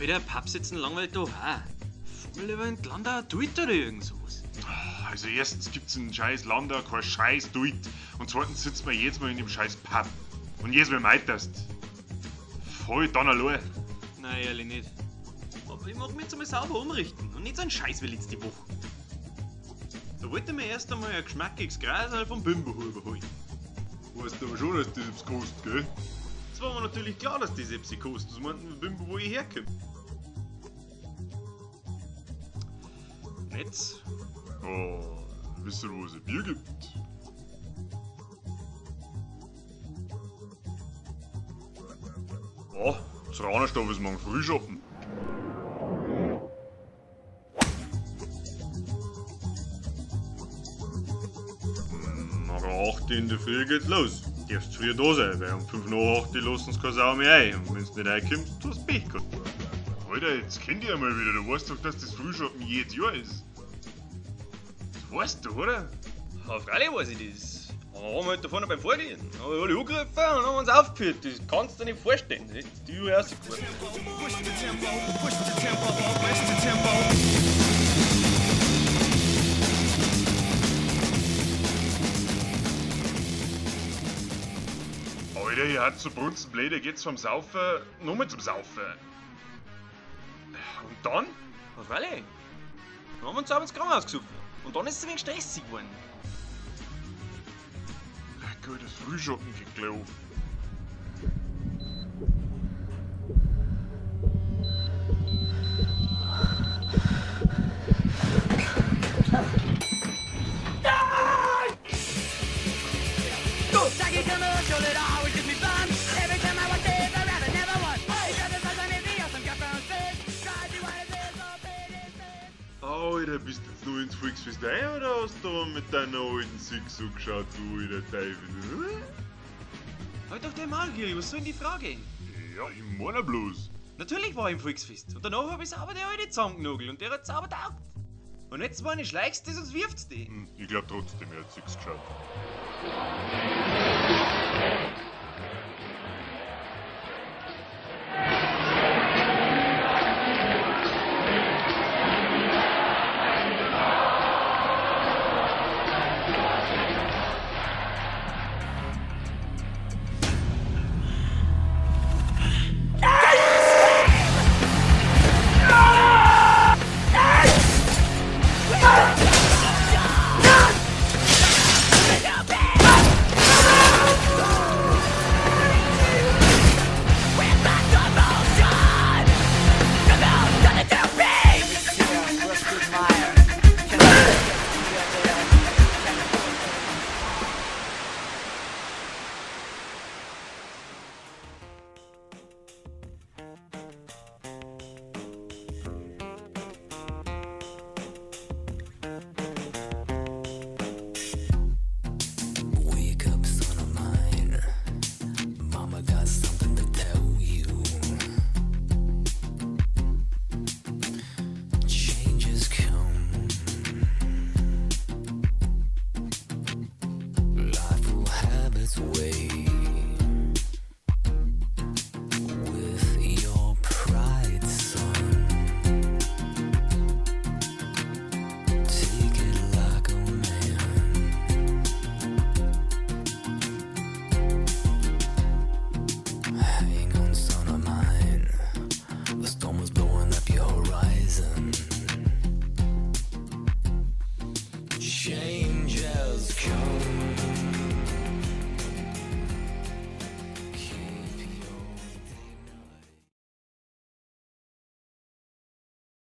Alter, Pub sitzen langweilt doch auch. Fahr mal lieber in die Landauer Duit oder irgend sowas. Also erstens gibt's in scheiß Landau kein scheiß Duit. Und zweitens sitzt man jedes Mal in dem scheiß Pub. Und jedes Mal meiterst. Voll dann allein. Nein, ehrlich nicht. Aber ich mag mich jetzt einmal sauber umrichten und nicht so einen Scheiß wie letzte Woche. Da wollte ich mir erst einmal ein geschmackiges Grasal vom Bimbo holen. Weißt du aber schon, dass das etwas kostet, gell? Es war mir natürlich klar, dass das etwas kostet. Das meinten Bimbo, wo ich herkomme. Netz? Oh, wisst ihr, wo es ein Bier gibt? Oh, zu Raunerstoff ist morgen früh shoppen. Nach 8 in der Früh geht's los. Darfst früh da sein, weil um 5 nach 8 lassen sie keine Sau mehr ein. Und wenn's nicht reinkommst, du hast Pech gehabt. Alter, jetzt kennt ihr mal wieder. Du weißt doch, dass das Frühschoppen jedes Jahr ist. Das weißt du, oder? Ja, freilich weiß ich das. Aber haben wir halt da vorne beim Vorgehen. Da haben wir alle angegriffen und haben uns aufgeführt. Das kannst du dir nicht vorstellen. Das hättest du ja rausgefahren. Push the tempo, push the tempo, push the tempo. Alter, ihr habt so brunzenblöde, geht's vom Saufen nur zum Saufen. Und dann? Ja, freilich. Dann haben wir uns abends Krankenhaus gesoffen. Und dann ist es ein wenig stressig geworden. Lecker, das Frühschoppen geht gleich auf. Jackie commercial, it always gives me fun. Every time I watch it, I rather never won. He drives us like an some got brown face. Try to what it is, all paid is Alter, bist du jetzt nur ins Volksfest ein oder hast du mit deiner alten Six so geschaut, du alter Teufel? Hm? Halt doch dein Maul, Giri, was soll denn die Frage? Ja, ich meine bloß. Natürlich war ich im Volksfest. Und danach hab ich sauber die alte zusammengenagelt und der hat sauber taugt. Und jetzt meine schleichst du, sonst wirft's die. Hm, ich glaub trotzdem, er hat Six geschaut.